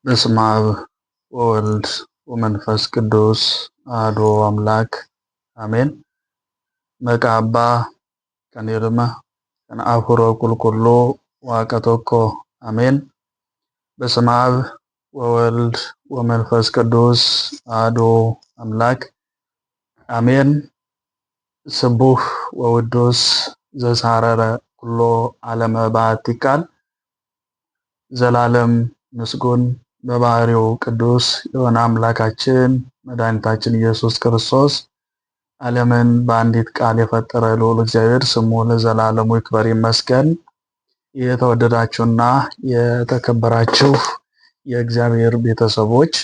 በስመ አብ ወወልድ ወመንፈስ ቅዱስ አሐዱ አምላክ አሜን። Maqaa Abbaa kan Ilma kan Hafuura Qulqulluu Waaqa tokko አሜን። በስመ አብ ወወልድ ወመንፈስ ቅዱስ አሐዱ አምላክ አሜን። ስቡህ ወውዱስ ዘሳረረ ኩሎ ዓለመ በአቲ ቃል። ዘላለም ምስጉን በባህሪው ቅዱስ የሆነ አምላካችን መድኃኒታችን ኢየሱስ ክርስቶስ፣ ዓለምን በአንዲት ቃል የፈጠረ ልዑል እግዚአብሔር ስሙ ለዘላለሙ ይክበር ይመስገን። የተወደዳችሁና የተከበራችሁ የእግዚአብሔር ቤተሰቦች፣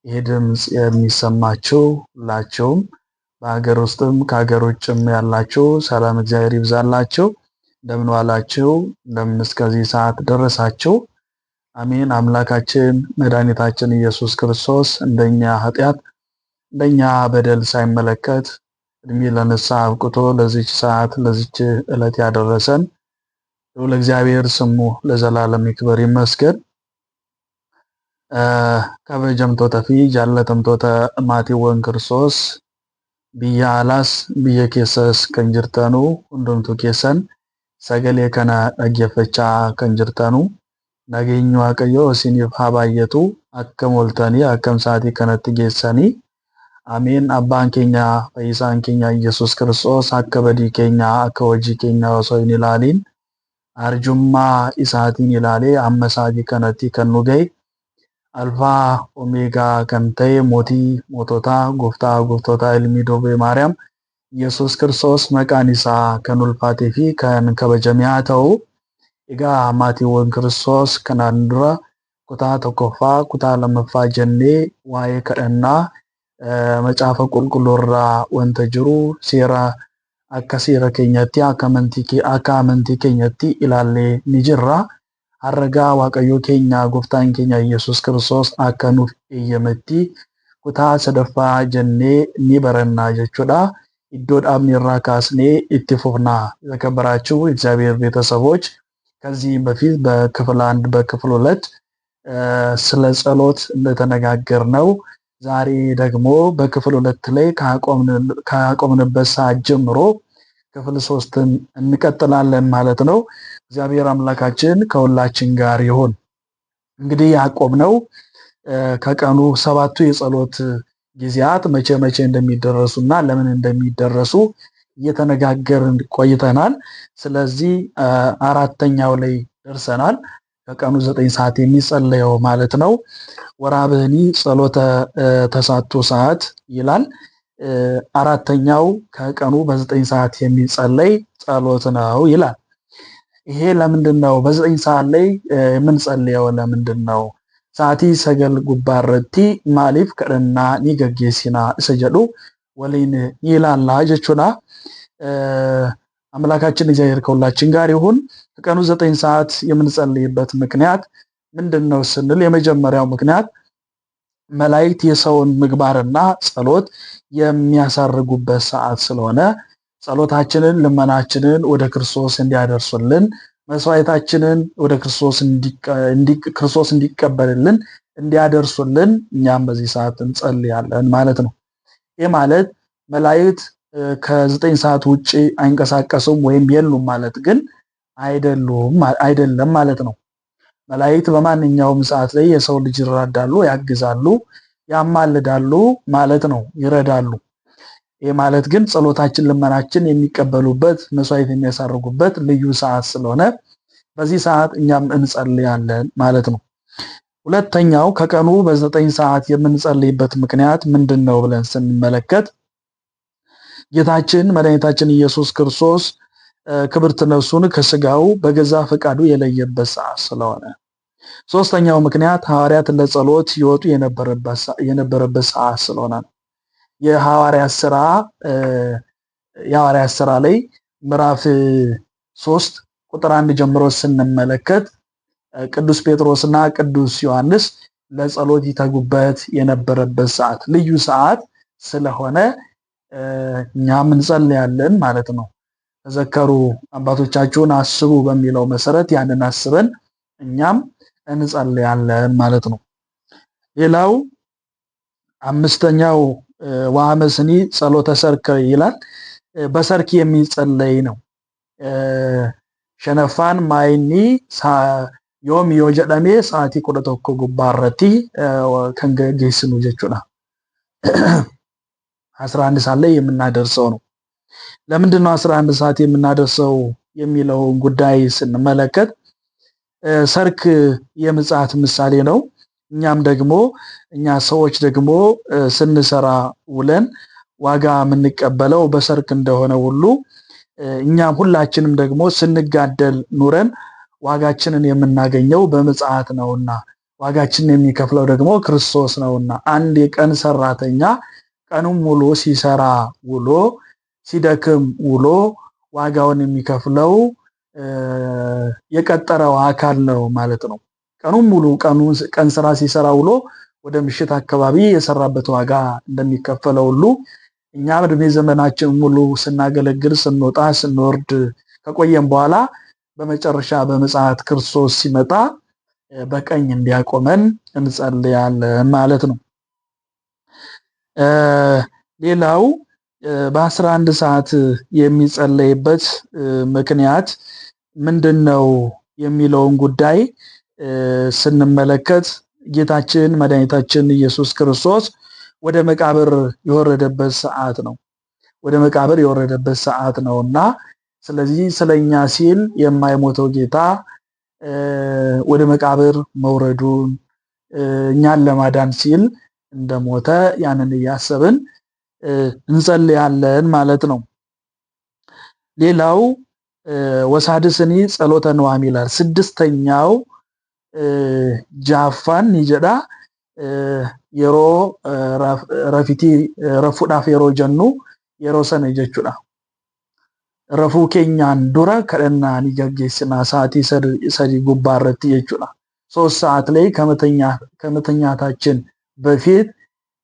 ይህ ድምፅ የሚሰማችሁ ሁላችሁም በሀገር ውስጥም ከሀገር ውጭም ያላችሁ ሰላም እግዚአብሔር ይብዛላችሁ። እንደምን ዋላችሁ? እንደምን እስከዚህ ሰዓት ደረሳችሁ? አሜን። አምላካችን መድኃኒታችን ኢየሱስ ክርስቶስ እንደኛ ኃጢአት እንደኛ በደል ሳይመለከት እድሜ ለንስሐ አብቅቶ ለዚች ሰዓት ለዚች ዕለት ያደረሰን ልዑል እግዚአብሔር ስሙ ለዘላለም ይክበር ይመስገን። Kabajamtoota fi jaallatamtoota maatiiwwan Kiristoos, biyya alaas biyya keessas kan jirtanu hundumtuu keessan, sagalee kana dhaggeeffachaa kan jirtanu, nageenyi Waaqayyoo isiniif haa baay'atu. Akkam ooltanii? Akkam sa'aatii kanatti geessanii? Ameen. Abbaan keenya, fayyisaan keenya Yesuus Kiristoos akka badii keenya, akka hojii keenya osoo hin ilaaliin arjummaa isaatiin ilaalee amma sa'aatii kanatti kan nu ga'e, alfaa omeegaa kan ta'e, mootii moototaa, gooftaa gooftootaa, ilmi durbee Maariyaam Yesuus Kiristoos maqaan isaa kan ulfaatee fi kan kabajame haa ta'u. Egaa maatiiwwan Kiristoos, kanaan dura kutaa tokkoffaa, kutaa lammaffaa jennee waa'ee kadhannaa macaafa qulqulluu irraa wanta jiru seera akka seera keenyatti, akka amantii keenyatti ilaallee ni jirra. Har'a Waaqayyo keenya, gooftaan keenya Yesuus Kiristoos akka nuuf eeyyametti kutaa sadaffaa jennee ni barannaa jechuudha. Iddoo dhaabni irraa kaasnee itti fufna። የተከበራችሁ የእግዚአብሔር ቤተሰቦች፣ ከዚህ በፊት በክፍል አንድ፣ በክፍል ሁለት ስለ ጸሎት እንደተነጋገርነው ዛሬ ደግሞ በክፍል ሁለት ላይ ካቆምንበት ሰዓት ጀምሮ ክፍል ሶስትን እንቀጥላለን ማለት ነው። እግዚአብሔር አምላካችን ከሁላችን ጋር ይሁን። እንግዲህ ያቆምነው ከቀኑ ሰባቱ የጸሎት ጊዜያት መቼ መቼ እንደሚደረሱ እና ለምን እንደሚደረሱ እየተነጋገርን ቆይተናል። ስለዚህ አራተኛው ላይ ደርሰናል። ከቀኑ 9 ሰዓት የሚጸለየው ማለት ነው። ወራብህኒ ጸሎተ ተሳቱ ሰዓት ይላል። አራተኛው ከቀኑ በ9 ሰዓት የሚጸለይ ጸሎት ነው ይላል። ይሄ ለምንድን ነው በ9 ሰዓት ላይ የምንጸልየው? ለምንድን ነው? Sa'aatii 9 gubbaarratti maaliif kadhannaa ni gaggeessina isa jedhu waliin ilaalla jechuudha. አምላካችን እግዚአብሔር ከሁላችን ጋር ይሁን። ከቀኑ 9 ሰዓት የምንጸልይበት ምክንያት ምንድን ነው ስንል፣ የመጀመሪያው ምክንያት መላእክት የሰውን ምግባርና ጸሎት የሚያሳርጉበት ሰዓት ስለሆነ ጸሎታችንን፣ ልመናችንን ወደ ክርስቶስ እንዲያደርሱልን፣ መስዋዕታችንን ወደ ክርስቶስ ክርስቶስ እንዲቀበልልን እንዲያደርሱልን እኛም በዚህ ሰዓት እንጸልያለን ማለት ነው። ይህ ማለት መላእክት ከ9 ሰዓት ውጭ አይንቀሳቀሱም ወይም የሉም ማለት ግን አይደሉም አይደለም ማለት ነው። መላእክት በማንኛውም ሰዓት ላይ የሰው ልጅ ይራዳሉ፣ ያግዛሉ፣ ያማልዳሉ ማለት ነው፣ ይረዳሉ። ይህ ማለት ግን ጸሎታችን፣ ልመናችን የሚቀበሉበት፣ መስዋዕት የሚያሳርጉበት ልዩ ሰዓት ስለሆነ በዚህ ሰዓት እኛም እንጸልያለን ማለት ነው። ሁለተኛው ከቀኑ በ9 ሰዓት የምንጸልይበት ምክንያት ምንድን ነው ብለን ስንመለከት፣ ጌታችን መድኃኒታችን ኢየሱስ ክርስቶስ ክብርት ነፍሱን ከስጋው በገዛ ፈቃዱ የለየበት ሰዓት ስለሆነ። ሶስተኛው ምክንያት ሐዋርያት ለጸሎት ይወጡ የነበረበት ሰዓት ስለሆነ ነው። የሐዋርያት ስራ ላይ ምዕራፍ 3 ቁጥር 1 ጀምሮ ስንመለከት ቅዱስ ጴጥሮስና ቅዱስ ዮሐንስ ለጸሎት ይተጉበት የነበረበት ሰዓት ልዩ ሰዓት ስለሆነ እኛም እንጸልያለን ማለት ነው። ተዘከሩ፣ አባቶቻችሁን አስቡ በሚለው መሰረት ያንን አስበን እኛም እንጸልያለን ማለት ነው። ሌላው አምስተኛው ወአመስኒ ጸሎተ ሰርክ ይላል። በሰርክ የሚጸለይ ነው። Shanaffaan maayinni yoom yoo jedhame sa'aatii 11 gubbaarratti kan gaggeessinu jechuudha. 11 ሰዓት ላይ የምናደርሰው ነው። ለምንድን ነው 11 ሰዓት የምናደርሰው የሚለውን ጉዳይ ስንመለከት ሰርክ የምጽአት ምሳሌ ነው። እኛም ደግሞ እኛ ሰዎች ደግሞ ስንሰራ ውለን ዋጋ የምንቀበለው በሰርክ እንደሆነ ሁሉ እኛም ሁላችንም ደግሞ ስንጋደል ኑረን ዋጋችንን የምናገኘው በምጽአት ነውና ዋጋችንን የሚከፍለው ደግሞ ክርስቶስ ነውና አንድ የቀን ሰራተኛ ቀኑን ሙሉ ሲሰራ ውሎ ሲደክም ውሎ ዋጋውን የሚከፍለው የቀጠረው አካል ነው ማለት ነው። ቀኑን ሙሉ ቀን ስራ ሲሰራ ውሎ ወደ ምሽት አካባቢ የሰራበት ዋጋ እንደሚከፈለው ሁሉ እኛ እድሜ ዘመናችን ሙሉ ስናገለግል ስንወጣ ስንወርድ ከቆየም በኋላ በመጨረሻ በምጽአት ክርስቶስ ሲመጣ በቀኝ እንዲያቆመን እንጸልያለን ማለት ነው። ሌላው በ11 ሰዓት የሚጸለይበት ምክንያት ምንድን ነው የሚለውን ጉዳይ ስንመለከት ጌታችን መድኃኒታችን ኢየሱስ ክርስቶስ ወደ መቃብር የወረደበት ሰዓት ነው። ወደ መቃብር የወረደበት ሰዓት ነውና ስለዚህ ስለኛ ሲል የማይሞተው ጌታ ወደ መቃብር መውረዱን እኛን ለማዳን ሲል እንደሞተ ያንን እያሰብን እንጸልያለን ማለት ነው። ሌላው ወሳድስኒ ጸሎተ ንዋም ይላል። ስድስተኛው ja'affaan ni jedha yeroo rafitii rafuudhaaf yeroo jennu yeroo sana jechuudha. Rafuu keenyaan dura kadhannaa ni gaggeessina sa'aatii 3 gubbaa irratti jechuudha. 3 ሰዓት ላይ ከመተኛታችን በፊት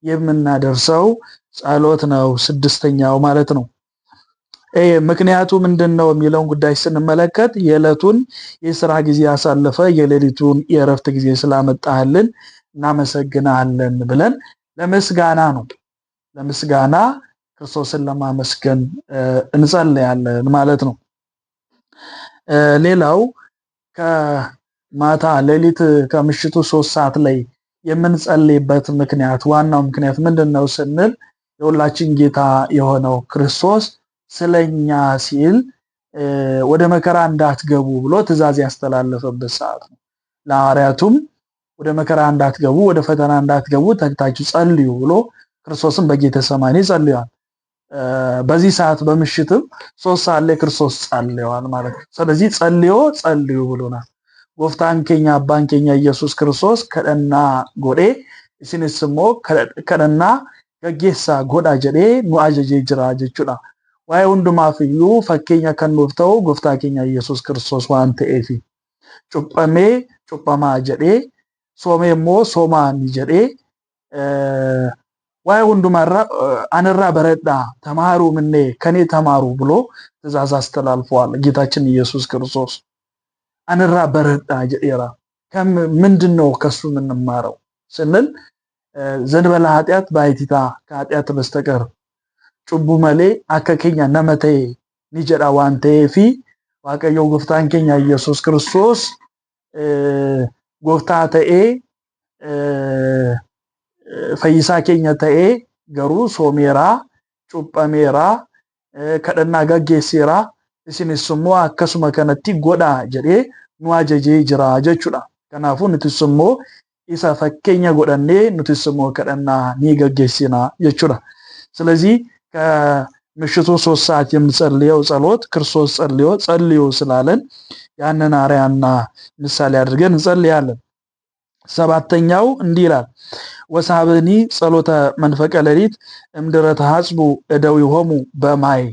የምናደርሰው ጸሎት ነው፣ ስድስተኛው ማለት ነው። ምክንያቱ ምንድን ነው የሚለውን ጉዳይ ስንመለከት የዕለቱን የስራ ጊዜ ያሳለፈ የሌሊቱን የእረፍት ጊዜ ስላመጣህልን እናመሰግናለን ብለን ለምስጋና ነው። ለምስጋና ክርስቶስን ለማመስገን እንጸልያለን ማለት ነው። ሌላው ከማታ ሌሊት ከምሽቱ 3 ሰዓት ላይ የምንጸልይበት ምክንያት ዋናው ምክንያት ምንድን ነው ስንል የሁላችን ጌታ የሆነው ክርስቶስ ስለኛ ሲል ወደ መከራ እንዳትገቡ ብሎ ትእዛዝ ያስተላለፈበት ሰዓት ነው። ለሐዋርያቱም ወደ መከራ እንዳትገቡ፣ ወደ ፈተና እንዳትገቡ ተግታችሁ ጸልዩ ብሎ ክርስቶስን በጌተሰማኒ ጸልዩዋል። በዚህ ሰዓት በምሽትም 3 ሰዓት ላይ ክርስቶስ ጸልየዋል ማለት ነው። ስለዚህ ጸልዮ ጸልዩ ብሎናል። Gooftaan keenya abbaan keenya Iyyasuus Kiristoos kadhannaa godhee isinis immoo kadhannaa gaggeessaa godhaa jedhee nu ajajee jira jechuudha. Waa'ee hundumaaf iyyuu fakkeenya kan nuuf ta'u gooftaa keenya Iyyasuus Kiristoos waan ta'eef cuuphamee cuuphamaa jedhee soomee immoo soomaa ni jedhee waa'ee hundumarraa anarraa baradhaa ተማሩ ምኔ ከኔ ተማሩ ብሎ ትእዛዝ አስተላልፈዋል ጌታችን ኢየሱስ ክርስቶስ። Anarraa baradhaa jedheera። ምንድን ነው ከሱ የምንማረው ስንል ዘእንበለ ኃጢአት ባሕቲታ ከኃጢአት በስተቀር cubbuu malee akka keenya nama ta'e ni jedha waan ta'eefi Waaqayyo gooftaan keenya Iyyasuus Kiristoos gooftaa ta'ee fayyisaa keenya ta'ee garuu soomeeraa, cuuphameeraa, kadhannaa gaggeesseeraa, isinis immoo akkasuma kanatti godhaa jedhee nu ajajee jira jechuudha. Kanaafuu nutis immoo isa fakkeenya godhannee nutis immoo kadhannaa ni gaggeessina jechuudha. ስለዚህ ከምሽቱ 3 ሰዓት የምንጸልየው ጸሎት ክርስቶስ ጸልዮ ጸልዩ ስላለን ያንን አርአያና ምሳሌ አድርገን እንጸልያለን። ሰባተኛው እንዲህ ይላል፣ ወሳብኒ ጸሎተ መንፈቀ ሌሊት እምድረ ተሐጽቡ እደዊሆሙ በማይ።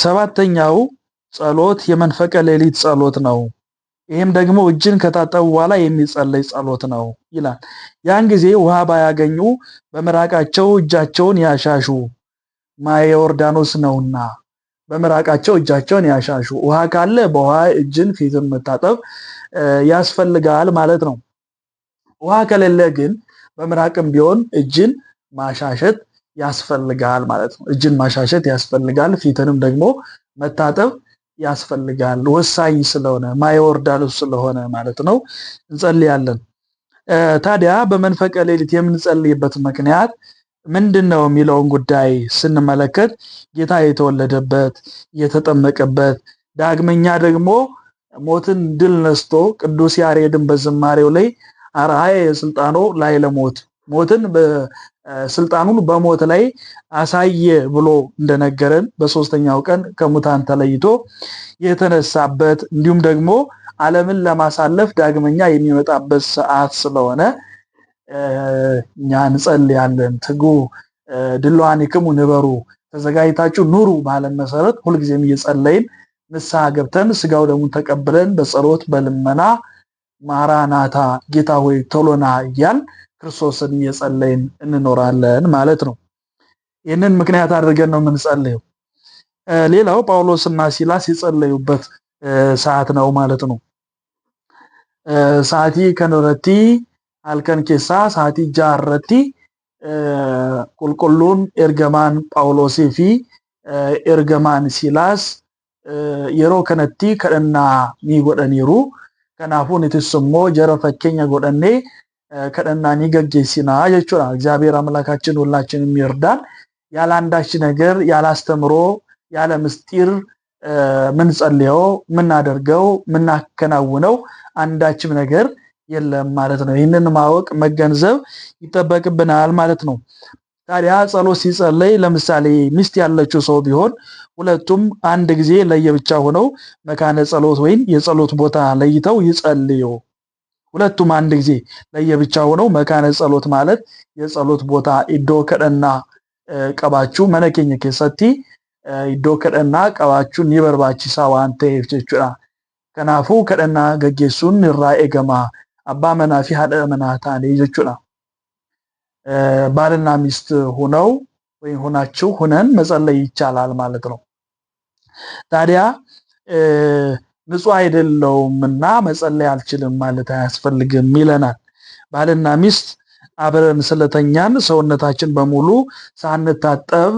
ሰባተኛው ጸሎት የመንፈቀ ሌሊት ጸሎት ነው። ይህም ደግሞ እጅን ከታጠቡ በኋላ የሚጸለይ ጸሎት ነው ይላል። ያን ጊዜ ውሃ ባያገኙ በምራቃቸው እጃቸውን ያሻሹ፣ ማየ ዮርዳኖስ ነውና በምራቃቸው እጃቸውን ያሻሹ። ውሃ ካለ በውሃ እጅን ፊትን መታጠብ ያስፈልጋል ማለት ነው። ውሃ ከሌለ ግን በምራቅም ቢሆን እጅን ማሻሸት ያስፈልጋል ማለት ነው። እጅን ማሻሸት ያስፈልጋል። ፊትንም ደግሞ መታጠብ ያስፈልጋል። ወሳኝ ስለሆነ ማይወርዳሉ ስለሆነ ማለት ነው። እንጸልያለን። ታዲያ በመንፈቀ ሌሊት የምንጸልይበት ምክንያት ምንድን ነው የሚለውን ጉዳይ ስንመለከት ጌታ የተወለደበት፣ የተጠመቀበት፣ ዳግመኛ ደግሞ ሞትን ድል ነስቶ ቅዱስ ያሬድን በዝማሬው ላይ አርአየ ስልጣኖ ላይ ለሞት ሞትን ስልጣኑን በሞት ላይ አሳየ ብሎ እንደነገረን በሶስተኛው ቀን ከሙታን ተለይቶ የተነሳበት እንዲሁም ደግሞ ዓለምን ለማሳለፍ ዳግመኛ የሚመጣበት ሰዓት ስለሆነ እኛ እንጸልያለን። ትጉ ድልዋኒክሙ ንበሩ፣ ተዘጋጅታችሁ ኑሩ ባለን መሰረት ሁልጊዜም እየጸለይን ንስሐ ገብተን ስጋው ደሙን ተቀብለን በጸሎት በልመና ማራናታ ጌታ ሆይ ቶሎና እያል ክርስቶስን እየጸለይን እንኖራለን ማለት ነው። ይህንን ምክንያት አድርገን ነው የምንጸልየው። ሌላው ጳውሎስና ሲላስ የጸለዩበት ሰዓት ነው ማለት ነው። Sa'aatii kanarratti halkan keessaa sa'aatii 6 irratti qulqulluun ergamaan Phaawulosii fi ergamaan Silaas yeroo kanatti kadhannaa ni godhaniiru. Kanaafuu nutis immoo jara fakkeenya godhannee kadhannaa ni gaggeessinaa jechuudha። እግዚአብሔር አምላካችን ሁላችንም ይርዳን። ያለ አንዳች ነገር፣ ያለ አስተምሮ፣ ያለ ምስጢር ምንጸልየው፣ ምናደርገው፣ ምናከናውነው አንዳችም ነገር የለም ማለት ነው። ይህንን ማወቅ መገንዘብ ይጠበቅብናል ማለት ነው። ታዲያ ጸሎት ሲጸለይ ለምሳሌ ሚስት ያለችው ሰው ቢሆን ሁለቱም አንድ ጊዜ ለየብቻ ሆነው መካነ ጸሎት ወይም የጸሎት ቦታ ለይተው ይጸልዩ። ሁለቱም አንድ ጊዜ ለየብቻ ሆነው መካነ ጸሎት ማለት የጸሎት ቦታ iddoo kadhannaa qabaachuu mana keenya keessatti iddoo kadhannaa qabaachuun ni barbaachisa waan ta'eef jechuudha. Kanaafuu kadhannaa gaggeessuun irraa eegama. Abbaa manaa fi haadha manaa ta'anii jechuudha. ባልና ሚስት ሆነው ወይ ሆናችሁ ሁነን መጸለይ ይቻላል ማለት ነው። ታዲያ ንጹህ አይደለውምና መጸለይ አልችልም ማለት አያስፈልግም ይለናል። ባልና ሚስት አብረን ስለተኛን ሰውነታችን በሙሉ ሳንታጠብ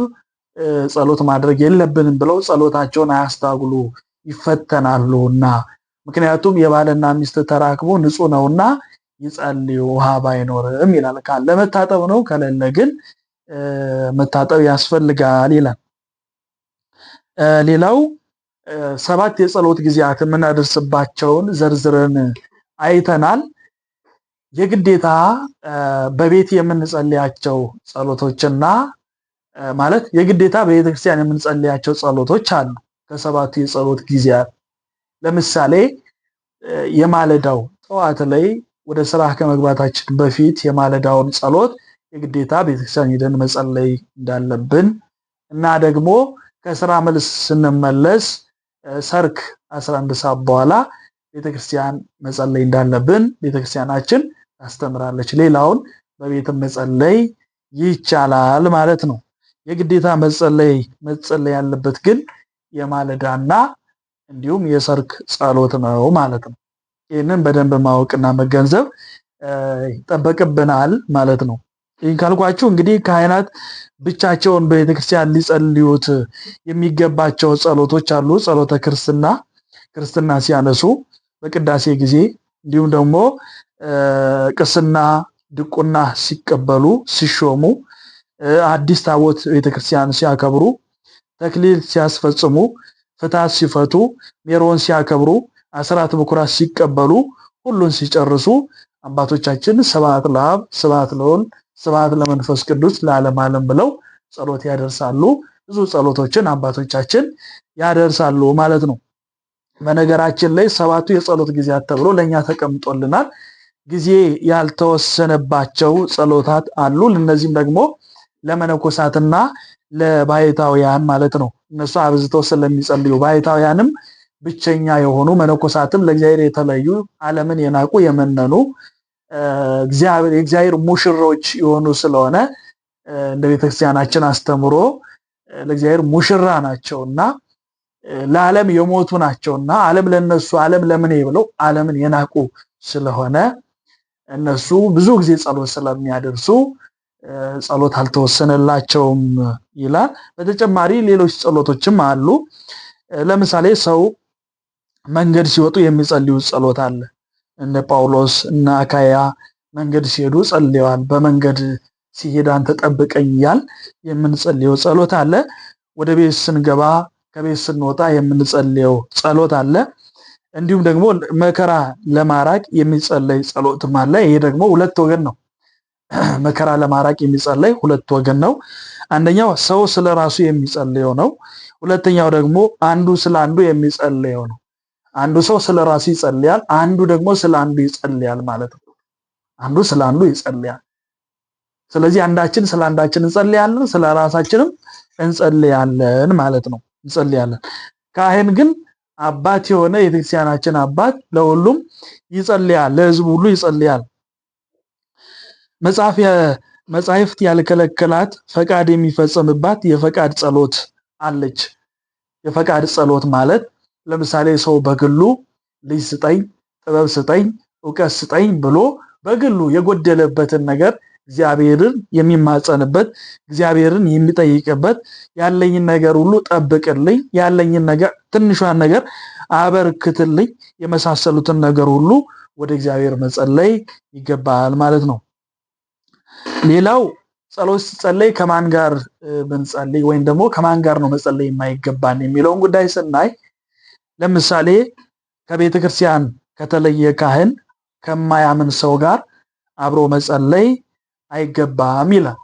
ጸሎት ማድረግ የለብንም ብለው ጸሎታቸውን አያስታጉሉ፣ ይፈተናሉና። ምክንያቱም የባልና ሚስት ተራክቦ ንጹህ ነውና ይጸልዩ ውሃ ባይኖርም ይላል። ካለ መታጠብ ነው፣ ከሌለ ግን መታጠብ ያስፈልጋል ይላል። ሌላው 7 የጸሎት ጊዜያት የምናደርስባቸውን ዘርዝረን አይተናል። የግዴታ በቤት የምንጸልያቸው ጸሎቶችና ማለት የግዴታ በቤተክርስቲያን የምንጸልያቸው ጸሎቶች አሉ። ከሰባቱ የጸሎት ጊዜያት ለምሳሌ የማለዳው ጠዋት ላይ ወደ ስራ ከመግባታችን በፊት የማለዳውን ጸሎት የግዴታ ቤተክርስቲያን ሄደን መጸለይ እንዳለብን እና ደግሞ ከስራ መልስ ስንመለስ ሰርክ 11 ሰዓት በኋላ ቤተክርስቲያን መጸለይ እንዳለብን ቤተክርስቲያናችን ታስተምራለች። ሌላውን በቤትም መጸለይ ይቻላል ማለት ነው። የግዴታ መጸለይ መጸለይ ያለበት ግን የማለዳና እንዲሁም የሰርክ ጸሎት ነው ማለት ነው። ይህንን በደንብ ማወቅና መገንዘብ ይጠበቅብናል ማለት ነው። ይህን ካልኳችሁ እንግዲህ ካህናት ብቻቸውን በቤተክርስቲያን ሊጸልዩት የሚገባቸው ጸሎቶች አሉ። ጸሎተ ክርስትና፣ ክርስትና ሲያነሱ በቅዳሴ ጊዜ፣ እንዲሁም ደግሞ ቅስና ድቁና ሲቀበሉ፣ ሲሾሙ፣ አዲስ ታቦት ቤተክርስቲያን ሲያከብሩ፣ ተክሊል ሲያስፈጽሙ፣ ፍትሐት ሲፈቱ፣ ሜሮን ሲያከብሩ፣ አስራት በኩራት ሲቀበሉ፣ ሁሉን ሲጨርሱ አባቶቻችን ስብሐት ለአብ፣ ስብሐት ለወልድ፣ ስብሐት ለመንፈስ ቅዱስ ለዓለም ዓለም ብለው ጸሎት ያደርሳሉ። ብዙ ጸሎቶችን አባቶቻችን ያደርሳሉ ማለት ነው። በነገራችን ላይ 7ቱ የጸሎት ጊዜያት ተብሎ ለኛ ተቀምጦልናል። ጊዜ ያልተወሰነባቸው ጸሎታት አሉ። እነዚህም ደግሞ ለመነኮሳትና ለባሕታውያን ማለት ነው። እነሱ አብዝተው ስለሚጸልዩ ባሕታውያንም ብቸኛ የሆኑ፣ መነኮሳትም ለእግዚአብሔር የተለዩ፣ ዓለምን የናቁ፣ የመነኑ፣ የእግዚአብሔር ሙሽሮች የሆኑ ስለሆነ እንደ ቤተክርስቲያናችን አስተምሮ ለእግዚአብሔር ሙሽራ ናቸውና፣ ለዓለም የሞቱ ናቸውና፣ ዓለም ለነሱ ዓለም ለምኔ ብለው ዓለምን የናቁ ስለሆነ እነሱ ብዙ ጊዜ ጸሎት ስለሚያደርሱ ጸሎት አልተወሰነላቸውም ይላል። በተጨማሪ ሌሎች ጸሎቶችም አሉ። ለምሳሌ ሰው መንገድ ሲወጡ የሚጸልዩት ጸሎት አለ። እነ ጳውሎስ እነ አካያ መንገድ ሲሄዱ ጸልየዋል። በመንገድ ሲሄድ አንተ ጠብቀኝ እያል የምንጸልየው ጸሎት አለ። ወደ ቤት ስንገባ ከቤት ስንወጣ የምንጸልየው ጸሎት አለ። እንዲሁም ደግሞ መከራ ለማራቅ የሚጸለይ ጸሎትም አለ። ይሄ ደግሞ ሁለት ወገን ነው። መከራ ለማራቅ የሚጸለይ ሁለት ወገን ነው። አንደኛው ሰው ስለ ራሱ የሚጸልየው ነው። ሁለተኛው ደግሞ አንዱ ስለ አንዱ የሚጸልየው ነው። አንዱ ሰው ስለ ራሱ ይጸልያል፣ አንዱ ደግሞ ስለ አንዱ ይጸልያል ማለት ነው። አንዱ ስለ አንዱ ይጸልያል። ስለዚህ አንዳችን ስለ አንዳችን እንጸልያለን፣ ስለ ራሳችንም እንጸልያለን ማለት ነው። እንጸልያለን። ካህን ግን አባት የሆነ የቤተክርስቲያናችን አባት ለሁሉም ይጸልያል፣ ለሕዝቡ ሁሉ ይጸልያል። መጻሕፍት ያልከለከላት ፈቃድ የሚፈጸምባት የፈቃድ ጸሎት አለች። የፈቃድ ጸሎት ማለት ለምሳሌ ሰው በግሉ ልጅ ስጠኝ፣ ጥበብ ስጠኝ፣ እውቀት ስጠኝ ብሎ በግሉ የጎደለበትን ነገር እግዚአብሔርን የሚማጸንበት፣ እግዚአብሔርን የሚጠይቅበት፣ ያለኝን ነገር ሁሉ ጠብቅልኝ፣ ያለኝን ነገር ትንሿን ነገር አበርክትልኝ፣ የመሳሰሉትን ነገር ሁሉ ወደ እግዚአብሔር መጸለይ ይገባል ማለት ነው። ሌላው ጸሎት ሲጸለይ ከማን ጋር ብንጸልይ ወይም ደግሞ ከማን ጋር ነው መጸለይ የማይገባን የሚለውን ጉዳይ ስናይ፣ ለምሳሌ ከቤተ ክርስቲያን ከተለየ ካህን ከማያምን ሰው ጋር አብሮ መጸለይ አይገባም ይላል።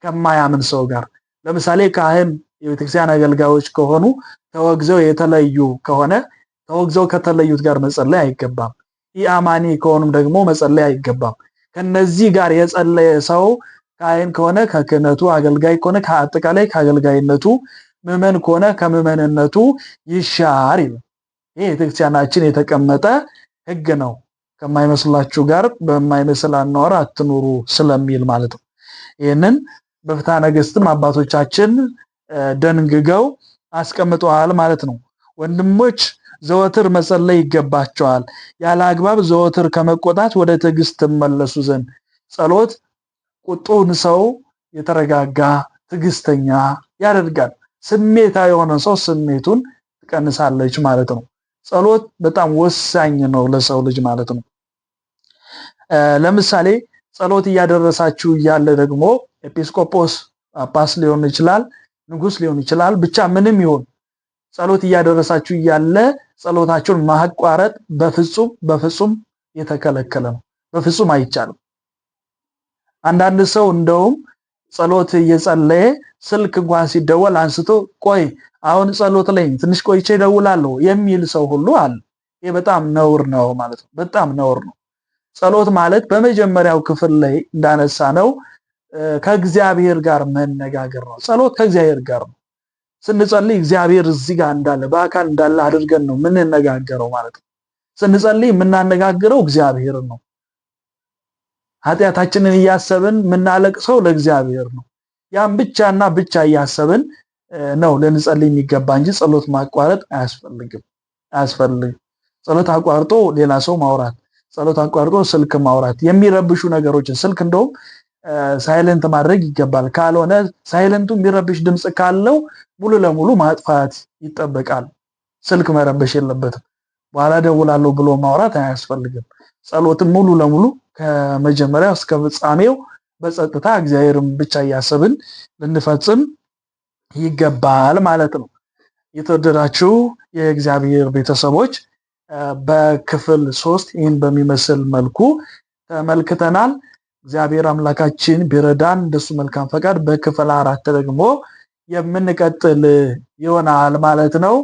ከማያምን ሰው ጋር ለምሳሌ ካህን የቤተክርስቲያን አገልጋዮች ከሆኑ ተወግዘው የተለዩ ከሆነ ተወግዘው ከተለዩት ጋር መጸለይ አይገባም። ኢአማኒ ከሆኑም ደግሞ መጸለይ አይገባም። ከነዚህ ጋር የጸለየ ሰው ካህን ከሆነ ከክህነቱ፣ አገልጋይ ከሆነ ከአጠቃላይ ከአገልጋይነቱ፣ ምዕመን ከሆነ ከምዕመንነቱ ይሻር ይላል። ይሄ የቤተክርስቲያናችን የተቀመጠ ሕግ ነው። ከማይመስላችሁ ጋር በማይመስል አኗኗር አትኑሩ ስለሚል ማለት ነው። ይህንን በፍትሐ ነገሥትም አባቶቻችን ደንግገው አስቀምጠዋል ማለት ነው። ወንድሞች ዘወትር መጸለይ ይገባቸዋል፣ ያለ አግባብ ዘወትር ከመቆጣት ወደ ትዕግስት ትመለሱ ዘንድ። ጸሎት ቁጡን ሰው የተረጋጋ ትዕግስተኛ ያደርጋል። ስሜታዊ የሆነ ሰው ስሜቱን ትቀንሳለች ማለት ነው። ጸሎት በጣም ወሳኝ ነው ለሰው ልጅ ማለት ነው። ለምሳሌ ጸሎት እያደረሳችሁ እያለ ደግሞ ኤጲስቆጶስ፣ ጳጳስ ሊሆን ይችላል፣ ንጉስ ሊሆን ይችላል፣ ብቻ ምንም ይሁን ጸሎት እያደረሳችሁ እያለ ጸሎታችሁን ማቋረጥ በፍጹም በፍጹም የተከለከለ ነው። በፍጹም አይቻልም። አንዳንድ ሰው እንደውም ጸሎት እየጸለየ ስልክ እንኳን ሲደወል አንስቶ ቆይ አሁን ጸሎት ላይ ትንሽ ቆይቼ እደውላለሁ የሚል ሰው ሁሉ አለ። ይህ በጣም ነውር ነው ማለት ነው። በጣም ነውር ነው። ጸሎት ማለት በመጀመሪያው ክፍል ላይ እንዳነሳ ነው ከእግዚአብሔር ጋር መነጋገር ነው። ጸሎት ከእግዚአብሔር ጋር ነው። ስንጸልይ እግዚአብሔር እዚህ ጋር እንዳለ በአካል እንዳለ አድርገን ነው የምንነጋገረው ማለት ነው። ስንጸልይ የምናነጋግረው እግዚአብሔርን ነው። ኃጢአታችንን እያሰብን የምናለቅሰው ለእግዚአብሔር ነው። ያን ብቻና ብቻ እያሰብን ነው ልንጸልይ የሚገባ እንጂ ጸሎት ማቋረጥ አያስፈልግም አያስፈልግም። ጸሎት አቋርጦ ሌላ ሰው ማውራት፣ ጸሎት አቋርጦ ስልክ ማውራት፣ የሚረብሹ ነገሮችን ስልክ እንደውም silent ማድረግ ይገባል። ካልሆነ silent ኡ የሚረብሽ ድምፅ ካለው ሙሉ ለሙሉ ማጥፋት ይጠበቃል። ስልክ መረበሽ የለበትም። በኋላ ደውላለሁ ብሎ ማውራት አያስፈልግም። ጸሎትን ሙሉ ለሙሉ ከመጀመሪያው እስከ ፍጻሜው በጸጥታ እግዚአብሔርን ብቻ እያሰብን ልንፈጽም ይገባል ማለት ነው። የተወደዳችሁ የእግዚአብሔር ቤተሰቦች በክፍል 3 ይህን በሚመስል መልኩ ተመልክተናል። እግዚአብሔር አምላካችን ቢረዳን እንደሱ መልካም ፈቃድ በክፍል 4 ደግሞ የምንቀጥል ይሆናል ማለት ነው።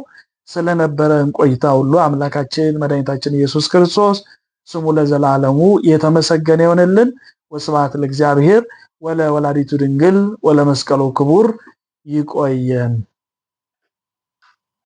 ስለነበረን ቆይታ ሁሉ አምላካችን መድኃኒታችን ኢየሱስ ክርስቶስ ስሙ ለዘላለሙ የተመሰገነ ይሆንልን። ወስብሐት ለእግዚአብሔር ወለወላዲቱ ድንግል ወለመስቀሉ ክቡር። ይቆየን።